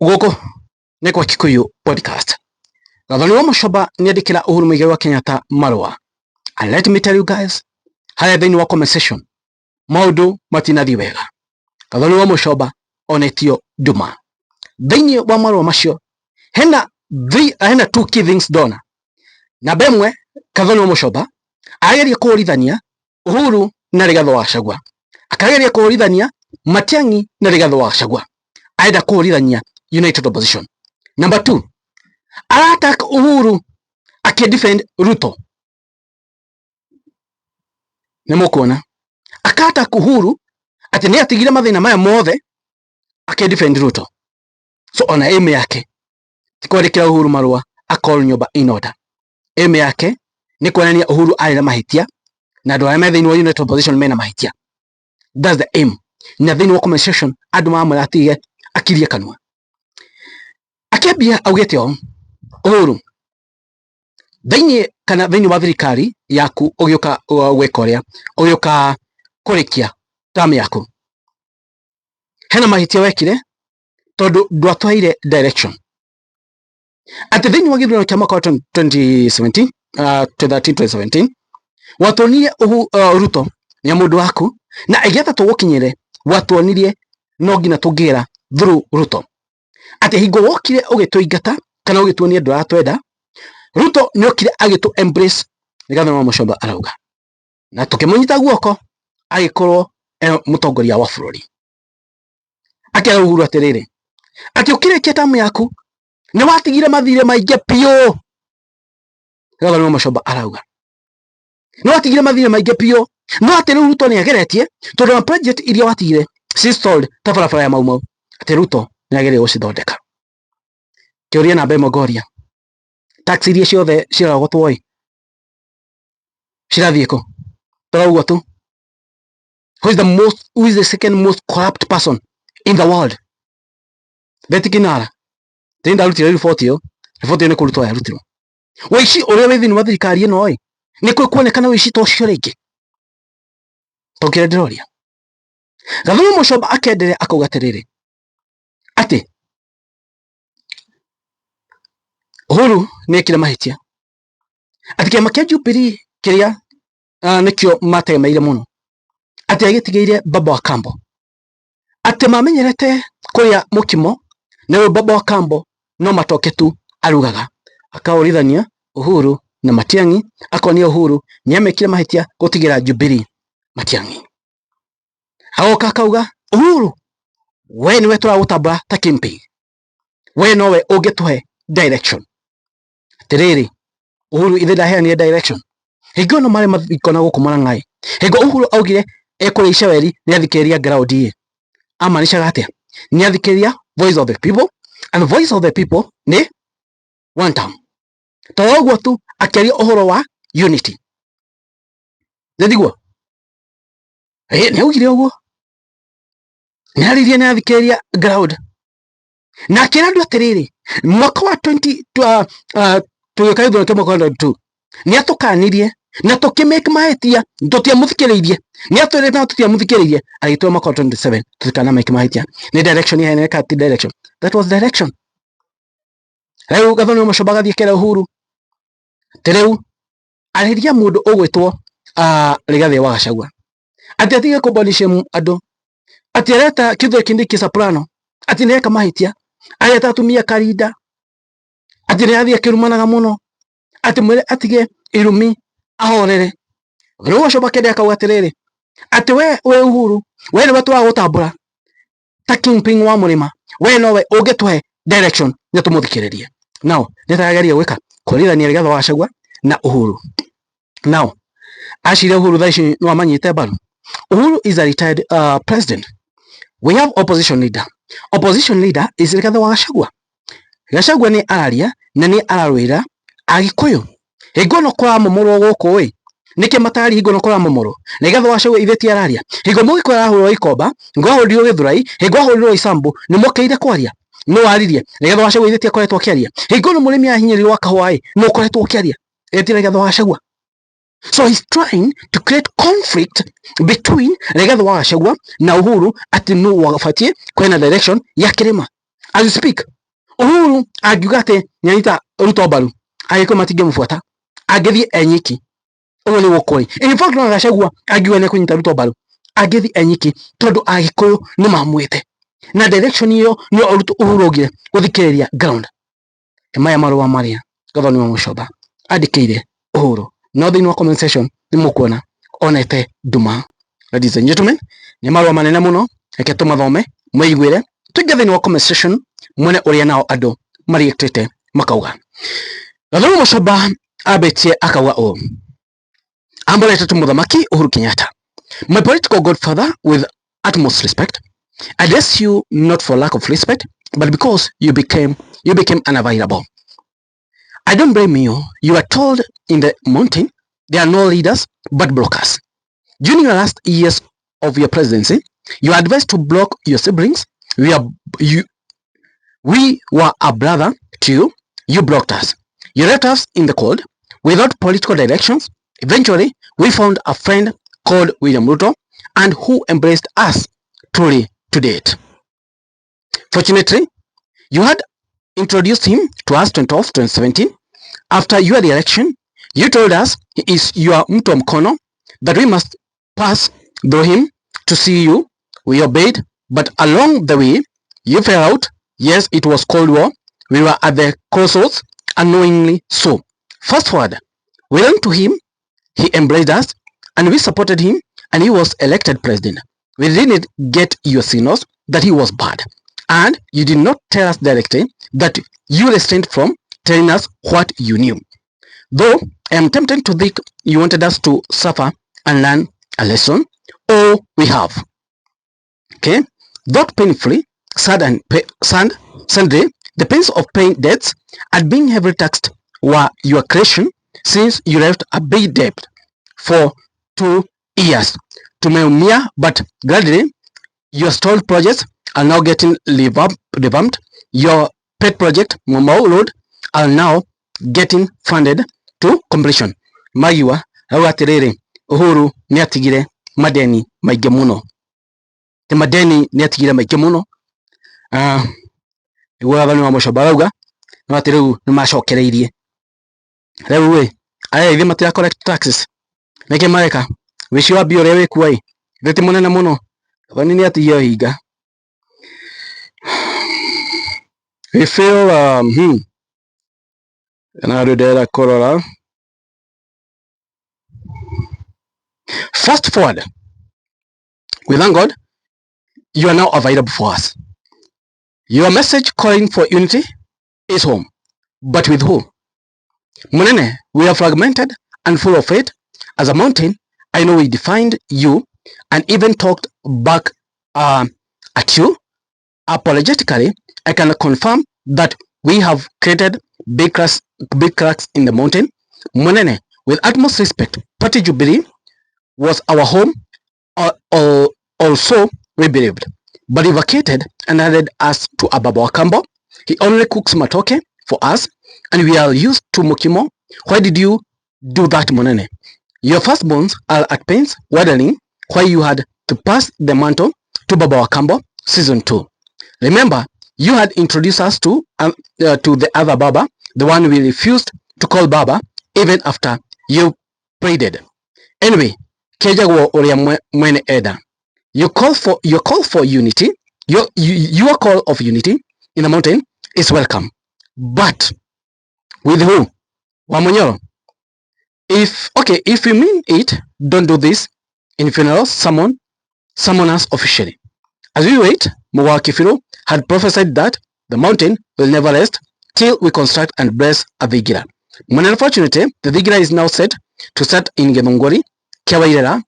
Gũkũ nĩ kwa Kikuyu Podcast. Gathoni wa Mũcoba nĩandĩkĩra Uhuru Muigai wa Kenyatta marũa. And let me tell you guys, harĩa thĩinĩ wa comment section maũndũ matinathiĩ wega. Gathoni wa Mũcoba onetio nduma. Thĩinĩ wa marũa macio hena three, hena two key things ndona. Namba ĩmwe, Gathoni wa Mũcoba arageria kũhũrithania Uhuru na Rigathĩ wa Gachagua, akageria kũhũrithania Matiang'i na Rigathĩ wa Gachagua, arenda kũhũrithania United Opposition. Number two, ara-attack Uhuru akĩ-defend Ruto. Nĩ mũkuona aka-attack Uhuru atĩ nĩ atigire mathĩna maya mothe akĩ-defend Ruto. So ona aim yake ti kwandĩkĩra Uhuru marũa a call nyũmba in order. Aim yake nĩ kuonania Uhuru arĩ na mahĩtia na andũ arĩa me thĩinĩ wa United Opposition mena mahĩtia. That's the aim. Na thĩinĩ wa comment section andũ maramwĩra atige akirie kanua. Akĩambia augĩte ũũ, Uhuru thĩinĩ kana thĩinĩ wa thirikari yaku ũgĩũka gwĩka ũrĩa ũgĩũka kũrĩkia term yaku, hena mahĩtia wekire tondũ ndwatũheire direction atĩ thĩinĩ wa gĩthurano kĩa mwaka wa 2017, 2013 2017 watuonirie Ruto nĩ mũndũ waku na ĩgĩetha tũgũkinyĩre watuonirie no nginya tũngĩgera through Ruto, atĩ hingo wokire ũgĩtũingata kana ũgĩtuonia ndũratwenda, Ruto nĩokire agĩtũ embrace. Rigathĩ wa Mũcomba arauga na tũkĩmũnyita guoko agĩkorwo e mũtongoria wa bũrũri. Akĩra Uhuru atĩrĩrĩ, atĩ ũkĩrĩkia tamu yaku nĩ watigire mathirĩ maingĩ biũ. Rigathĩ wa Mũcomba arauga nĩ watigire mathirĩ maingĩ biũ, no atĩ rĩu Ruto nĩ ageretie tondũ na project iria watigire ci stalled ta barabara ya Mau Mau, atĩ Ruto nĩ agerie gũcithondeka. Kĩũria namba ĩmwe ngoria, tax iria ciothe cirarogotwo ĩ cirathiĩ kũ? Tũrauga tu, who is the second most corrupt person in the world? Betty Kinara tĩ ndarutire riboti ĩyo, riboti ĩyo nĩ kũrutwo yarutirwo. Wĩici ũrĩa wĩ thĩinĩ wa thirikari ĩno ĩ, nĩ kwĩ kuonekana wĩici ta ũcio rĩngĩ? To kĩrĩa ndĩroria. Gathoni Mũcomba akenderea akauga atĩrĩrĩ, atĩ Uhuru nĩ ekire mahĩtia, atĩ kĩama kĩa Jubilee kĩrĩa nĩkĩo mategemeire mũno, atĩ agĩtigĩire Baba wa Kambo, atĩ mamenyerete kũrĩa mũkimo na rĩu Baba wa Kambo no matoke tu arugaga. Akahũrithania Uhuru na Matiang'i, akonia Uhuru nĩ amekire mahĩtia gũtigĩra Jubilee Matiang'i. Agoka akauga Uhuru we niwe tũragũtambũra ta kingpin, we nowe ũngĩtũhe direction. Atĩrĩrĩ, Uhuru ithe ndaheanire direction hingo ĩno marĩ mathiko na gũkũ Mũrang'a-ĩ, hingo Uhuru augire ekũrĩa Iceweri nĩ athikĩrĩria ground ĩ, amaanishaga atĩa? Nĩ athikĩrĩria voice of the people, and voice of the people nĩ one term. To ũguo tu, akĩaria ũhoro wa unity, nĩ thiguo nĩ augire ũguo, nĩ aririe, nĩ athikĩrĩria ground na akĩra andũ atĩrĩrĩ, mwaka wa 20 tũgĩũka gĩthurano kĩa mwaka wa 22 nĩ atũkanirie na tũkĩmake mahĩtia, tũtiamũthikĩrĩirie, nĩ atwĩrĩte na tũtiamũthikĩrĩirie, agĩtwĩra mwaka wa 27 tũtikana make mahĩtia. Nĩ direction yaheanire kana ti direction? That was direction. Rĩu Gathoni wa Mũcomba agathiĩ kera Uhuru atĩ rĩu arĩria mũndũ ũgwĩtwo Rigathĩ wa Gachagua atĩ atige kũ body shame andũ, atĩ areta Kithure Kindiki soprano, atĩ nĩ eka mahĩtia, areta atumia karinda, atĩ nĩ athiĩ akĩrumanaga mũno, atĩ mwĩre atige irumi ahorere. Rĩu Gachagua akĩenderea akauga atĩrĩrĩ, atĩ we wĩ Uhuru, we nĩwe tũragũtambũra ta kingpin wa mũrĩma, we nowe ũngĩtũhe direction na tũmũthikĩrĩrie. Now nĩ tarageria gwĩka kũrithania Rigathĩ wa Gachagua na Uhuru. Now aciria Uhuru thaa ici no amanyite mbaru. Uhuru is a retired president. We have opposition leader. Opposition leader is Rigathĩ wa Gachagua. Gachagua nĩ araria na nĩ ararũĩra Agĩkũyũ. Hingo ĩno kũramomorwo gũkũ ĩ, nĩkĩ matararia hingo ĩno kũramomorwo? Rigathĩ wa Gachagua ithe ti araria. Hingo Mũgĩkũyũ arahũrwo Gĩkomba, hingo ahũrirwo Gĩthũrai, hingo ahũrirwo Isambu, nĩ mokĩire kwaria? Nũ waririe? Rigathĩ wa Gachagua ithe ti akoretwo akĩaria. Hingo ĩno mũrĩmi ahinyĩrĩrio wa kahũa ĩ, nũ ũkoretwo ũkĩaria? Ĩ ti Rigathĩ wa Gachagua? So he's trying to create conflict between Rigathĩ wa Gachagua na Uhuru, atĩ nũ wabatiĩ kwena direction ya kĩrĩma. As you speak, Uhuru angiuga atĩ nĩanyita Ruto mbaru, Agĩkũyũ matingĩmũbuata, angĩthiĩ enyiki. Ũguo nĩguo kũrĩ. In fact, ona Gachagua angiuga nĩekũnyita Ruto mbaru, angĩthiĩ enyiki tondũ Agĩkũyũ nĩmamwĩte. Na direction ĩyo nĩyo Uhuru augire gũthikĩrĩria ground. Maya marũa marĩa Gathoni wa Muchomba andĩkĩire Uhuru. No thĩinĩ wa comment section nĩmũkuona onete nduma. Ladies and gentlemen, nĩ marũa manene mũno, reke tũmathome mwĩiguĩre, tũingĩ thĩinĩ wa comment section mwene ũrĩa nao andũ mariĩtĩte makauga. Gathoni wa Muchomba ambĩtie akauga ũũ: amborete tu Mũthamaki Uhuru Kenyatta, my political godfather, with utmost respect, address you not for lack of respect, but because you became unavailable. I don't blame you. You are told in the mountain there are no leaders but blockers. During your last years of your presidency, you are advised to block your siblings. We are you we were a brother to you. You blocked us. You left us in the cold without political directions. Eventually, we found a friend called William Ruto and who embraced us truly to date. Fortunately, you had introduced him to us 12, 2017. After your election, you told us he is your mtu wa mkono, that we must pass through him to see you. We obeyed, but along the way, you fell out. Yes, it was Cold War. We were at the crossroads, unknowingly so. Fast forward, we went to him, he embraced us, and we supported him, and he was elected president. We didn't get your signals that he was bad. And you did not tell us directly that you restrained from telling us what you knew. Though I am tempted to think you wanted us to suffer and learn a lesson, or we have. Okay? Though painfully, sad and sad, Sunday, the pains of paying debts and being heavily taxed were your creation since you left a big debt for 2 years. Tumeumia, but gladly, your stalled projects are now getting revamped. Your pet project, Mwambao Road, are now getting funded to completion. Magiwa, auga atiriri, Uhuru nĩ atigire madeni maingĩ mũno. Ti madeni nĩ atigire maingĩ mũno. Nĩguo Gathoni wa Mũchomba arauga, no atĩ rĩu nĩ macokereirie. Rĩu ĩ, aya ithe matira collect taxes. Nĩkĩ mareka? Wĩici wa mbia ũrĩa wĩkuo ĩ, githĩ ti mũnene mũno? Gathoni nĩ atigire ũhinga. We feel na andũ ndĩrenda kũrora. Fast forward, we thank God you are now available for us. Your message calling for unity is home, but with who? Munene, we are fragmented and full of hate. As a mountain, I know we defined you and even talked back at you. Apologetically, I can confirm that we have created big cracks in the mountain. Munene, with utmost respect, Party Jubilee was our home, also we believed, but he vacated and added us to Ababa Wakambo. He only cooks matoke for us, and we are used to mukimo. Why did you do that, Munene? Your firstborns are at pains, wondering why you had to pass the mantle to Baba Wakambo season 2. Remember, you had introduced us to the other Baba, the one we refused to call Baba, even after you pleaded. Anyway, kejagwo uria mwene eda. Your call for unity, your call of unity in the mountain is welcome. But with who? Wamunyoro. If okay, if you mean it, don't do this in funeral. Summon us officially. As we wait, Mugwa Kibiru had prophesied that the mountain will never rest till we construct and bless a Thingira. When unfortunately, the Thingira is now set to start in Githunguri, Kiawairera,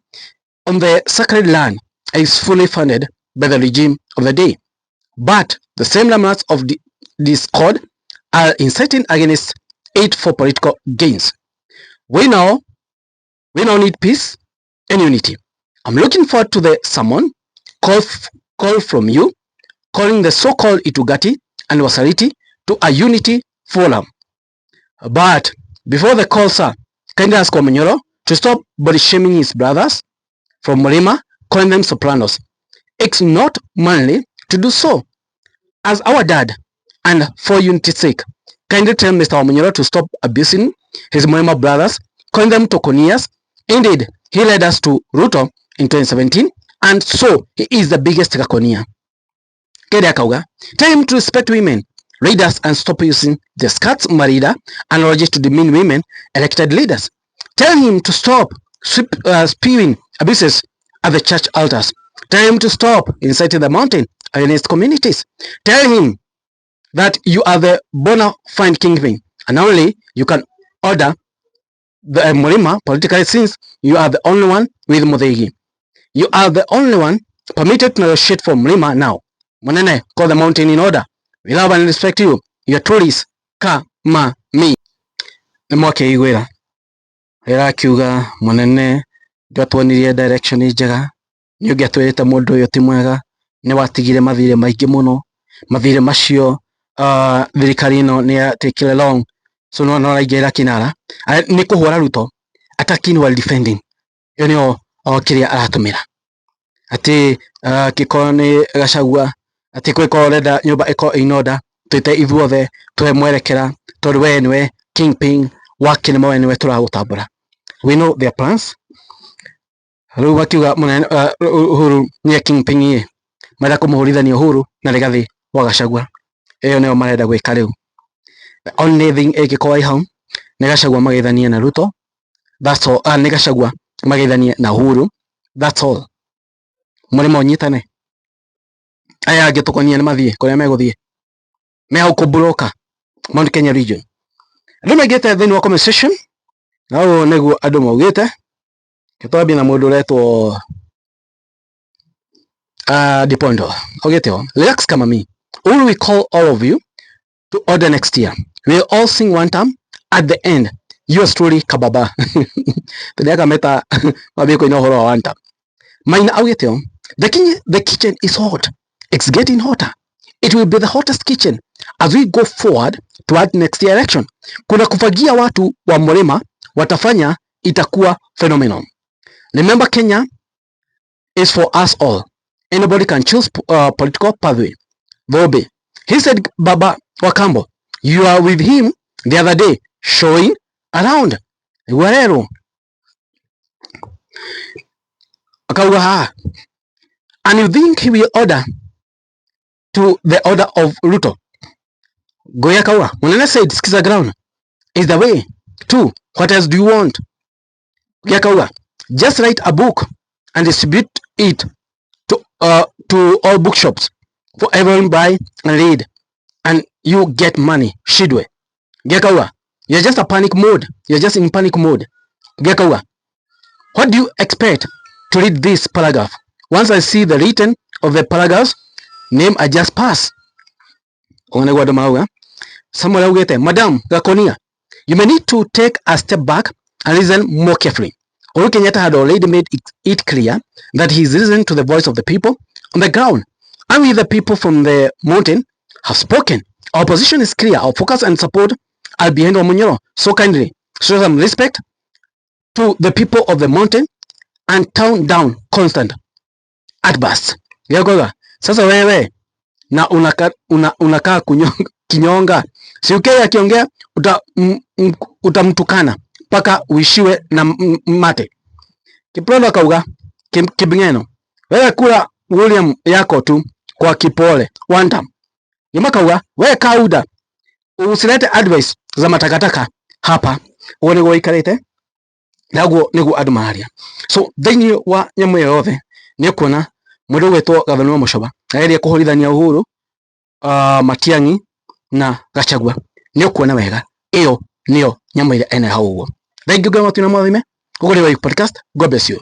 on the sacred land is fully funded by the regime of the day. But the same remnants of the discord are inciting against it for political gains. We now need peace and unity. I'm looking forward to the summon call from you, calling the so-called Itugati and Wasaliti to a unity forum. But before the call, sir, kindly ask Wamunyoro to stop body shaming his brothers from Mlima, calling them sopranos. It's not manly to do so. As our dad and for unity's sake, kindly tell Mr. Wamunyoro to stop abusing his Mrima brothers, calling them Tokonias. Indeed, he led us to Ruto in 2017, and so he is the biggest Gakonia. Kede akauga, tell him to respect women, leaders, and stop using the skirts marida analogy to demean women elected leaders. Tell him to stop spewing abuses at the church altars. Tell him to stop inciting the mountain against communities. Tell him that you are the bona fide kingpin, and only you can order the Mrima politically, since you are the only one with Muthengi. You are the only one permitted to negotiate for Mrima now. Munene, call the mountain in order. We love and respect you. Your truly kama me. Nĩ mwakĩiguĩra rĩrĩa akiuga munene ndwatuonirie direction njega, nĩ ũngĩatwĩrĩte mũndũ ũyũ ti mwega, nĩ watigire mathirĩ maingĩ mũno, mathirĩ macio thirikari ĩno nĩ yatekire long, so no no araingĩrĩra kinara nĩ kũhũra Ruto attacking while defending. Ĩyo nĩyo o kĩrĩa aratũmĩra atĩ kĩkorwo nĩ Gachagua, atĩ kwĩkorwo ũrenda nyũmba ĩkorwo in order, twĩte ithuothe tũhe mwerekera, tondũ we nĩwe kingpin wa kĩrĩma, we nĩwe tũragũtambũra. We know their plans. Rĩu makiuga mũnene Uhuru nĩe kingpin ĩ marenda kũmũhũrithania Uhuru na Rigathi wa Gachagua. Ĩyo nĩyo marenda gwĩka rĩu. The only thing ĩngĩkorwo ĩ hau nĩ Gachagua mageithanie na Ruto, that's all. Nĩ Gachagua mageithanie na Uhuru, that's all. Mũrĩma ũnyitane, aya angĩ tũkonie nĩ mathiĩ kũrĩa megũthiĩ, me hau kũmburoka Mount Kenya region. Andũ maingĩte thĩinĩ wa comment section na ũũ nĩguo andũ maugĩte. Twambie na mũndũ ũretwo Dipondo augĩte ũũ, relax kama me. Uhuru, we call all of you to order next year. We'll all sing one time at the end. Yours truly, Kababa. Tondũ akameta mambie kũina ũhoro wa one term. Maina augĩte ũũ, the kitchen is hot. It's getting hotter. It will be the hottest kitchen as we go forward toward next year election. Kuna kufagia watu wa Mlima watafanya, itakuwa phenomenon. Remember, Kenya is for us all. Anybody can choose political pathway. Bobe. He said, Baba Wakambo, you are with him the other day, showing around. Guerrero. Akauga ha. And you think he will order to the order of Ruto? Goya Kaua. Munene said, Skiza ground is the way. Two, what else do you want? Gakaua, just write a book and distribute it to all bookshops for everyone buy and read, and you get money. Shidwe. Gekaua, you're just a panic mode. You're just in panic mode. Gekaua, what do you expect to read this paragraph? Once I see the written of the paragraphs, name I just pass. Ũguo andũ marauga. Samuel augĩte, Madam Gakonia, you may need to take a step back and listen more carefully. Uhuru Kenyatta had already made it clear that he is listening to the voice of the people on the ground. And we, the people from the mountain, have spoken. Our position is clear. Our focus and support are behind Wamunyoro. So kindly show some respect to the people of the mountain and tone down constant outbursts. Gĩakoga, sasa wewe na unakaa una kinyonga, si ukei akiongea utamtukana mpaka uishiwe na mate. Kiprondo akauga Kibng'eno, wewe kula William yako tu kwa kipole one time. Gima kauga wewe kauda usilete advice za matakataka hapa. Ũguo nĩguo ikarĩte na ũguo nĩguo andũ mararia. So thĩinĩ wa nyamũ ĩyo yothe nĩ ũkuona mũndũ ũgwĩtwo Gathoni wa Mũcoba ageria kũhũrithania Uhuru, Matiang'i na Gachagua. Nĩ ũkuona wega ĩyo nĩyo nyamũ ĩrĩa ena hau ũguo. Thank you, Ngai na mwathime. Gũkũ nĩ Podcast. God bless you.